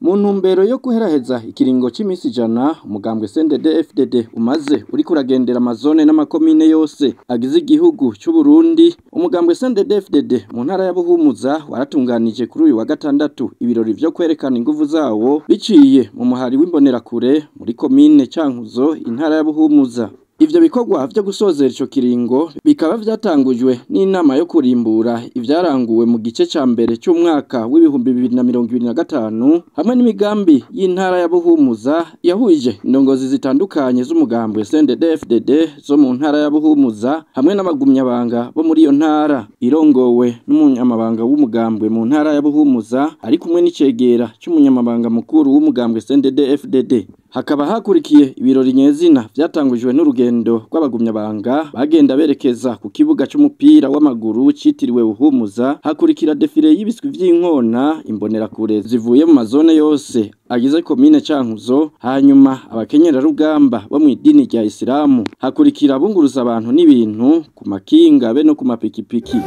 Mu ntumbero yo guheraheza ikiringo c'imisi 100 umugambwe CNDD-FDD umaze uriko uragendera amazone n'amakomine yose agize igihugu c'u Burundi, umugambwe CNDD-FDD mu ntara ya Buhumuza waratunganije kuri uyu wa gatandatu ibirori vyo kwerekana inguvu zawo biciye mu muhari w'imbonerakure muri komine Cankuzo intara ya Buhumuza. Ivyo bikorwa vyo gusozera ico kiringo bikaba vyatangujwe n'inama yo kurimbura ivyaranguwe mu gice ca mbere c'umwaka w'ibihumbi 2025 hamwe n'imigambi y'intara ya Buhumuza yahuje indongozi zitandukanye z'umugambwe CNDD-FDD zo mu ntara ya Buhumuza hamwe n'abagumyabanga bo muri iyo ntara, irongowe n'umunyamabanga w'umugambwe mu ntara ya Buhumuza ari kumwe n'icegera c'umunyamabanga mukuru w'umugambwe CNDD-FDD. Hakaba hakurikiye ibirori nyezina vyatangujwe n'urugendo rw'abagumyabanga bagenda berekeza ku kibuga c'umupira w'amaguru citiriwe Buhumuza, hakurikira defile y'ibiswi vy'inkona imbonerakure zivuye mu mazone yose agize komine Cankuzo, hanyuma abakenyera rugamba bo mu idini rya Isilamu, hakurikira abunguruza abantu n'ibintu ku makinga be no ku mapikipiki.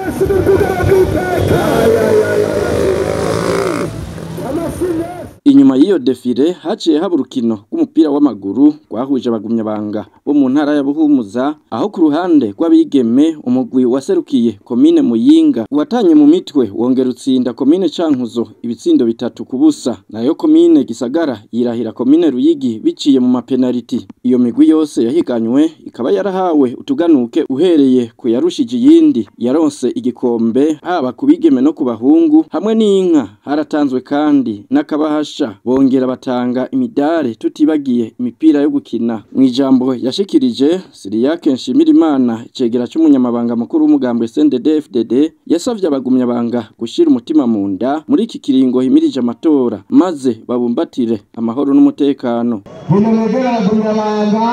Inyuma y'iyo defile haciye haba urukino rw'umupira w'amaguru rwahuje abagumyabanga bo mu ntara ya Buhumuza, aho ku ruhande rw'abigeme umugwi waserukiye komine Muyinga watanye mu mitwe wongera utsinda komine Cankuzo ibitsindo 3-0, nayo komine Gisagara yirahira komine Ruyigi biciye mu mapenaliti. Iyo migwi yose yahiganywe ikaba yarahawe utuganuke uhereye ku yarushije iyindi yaronse igikombe haba ku bigeme no ku bahungu hamwe n'inka. Haratanzwe kandi n'akabahasha, bongera batanga imidare tutibagiye imipira yo gukina. Mu ijambo yashikirije Siriyake Nshimirimana icegera c'umunyamabanga mukuru w'umugambwe CNDD-FDD yasavye abagumyabanga gushira umutima mu nda muri iki kiringo himirije amatora maze babumbatire amahoro n'umutekano. Bunamegera abagumyabanga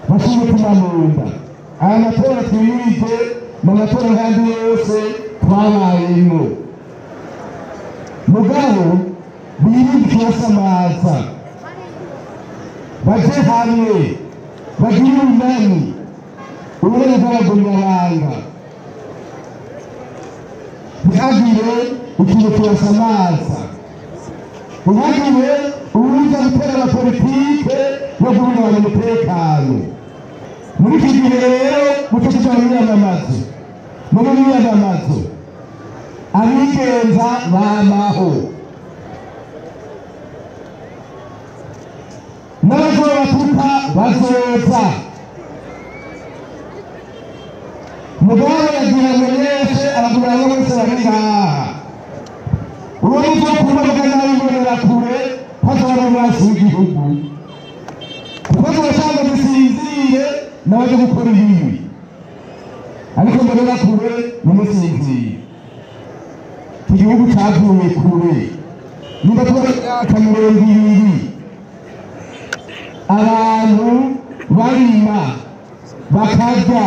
bashira umutima mu nda. Aya matora twimirije mu matora nk'andi yose twabayemwo, mugabo birinde ikibasamaza, baje hamwe bagire urunani, urunani rw'abagumyabanga, ntihagire ikintu kibasamaza, ntihagire uwuza gutera amapolitike yo guhungabanya umutekano. Muri iki gihe rero muco tuja mu myamamazo, muri myamamazo abigenza bamaho n'abazobatuka bazoza. Mugabo yagira ngo yese abagumyabanga bose bari ngaha, uwo muzokumvaga nabi imbonerakure ko azoba umwansi w'igihugu, kuko azosanga dusinzire n'abaje gukora ibibi, ariko imbonerakure nimusinzire. Iki gihugu cavuye kure, nimba tubona imyaka 20 abantu barima bakarya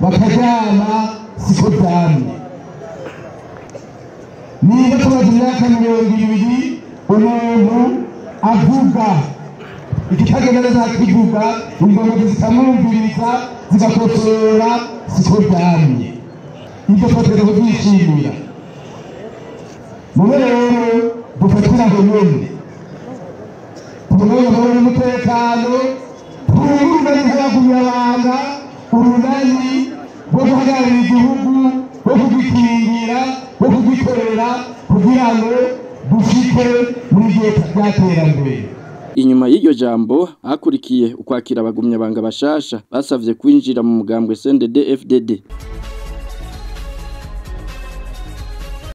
bakaryama siko vyamye. Niba tumaze imyaka 20 umuntu avuga ikitagenda neza akivuga, ingoma zikamwumviriza zigakosora, siko vyamye. Ivyo twategerezwa kuvyishimira. None rero dufatire aho nyene tubungabunge amahoro n'umutekano, twunge urunani nk'abagumyabanga, urunani rwo guhagararira igihugu, rwo kugikingira, rwo kugikorera kugira ngo dushike muri rya terambere. Inyuma y'iryo jambo hakurikiye ukwakira abagumyabanga bashasha basavye kwinjira mu mugambwe CNDD-FDD.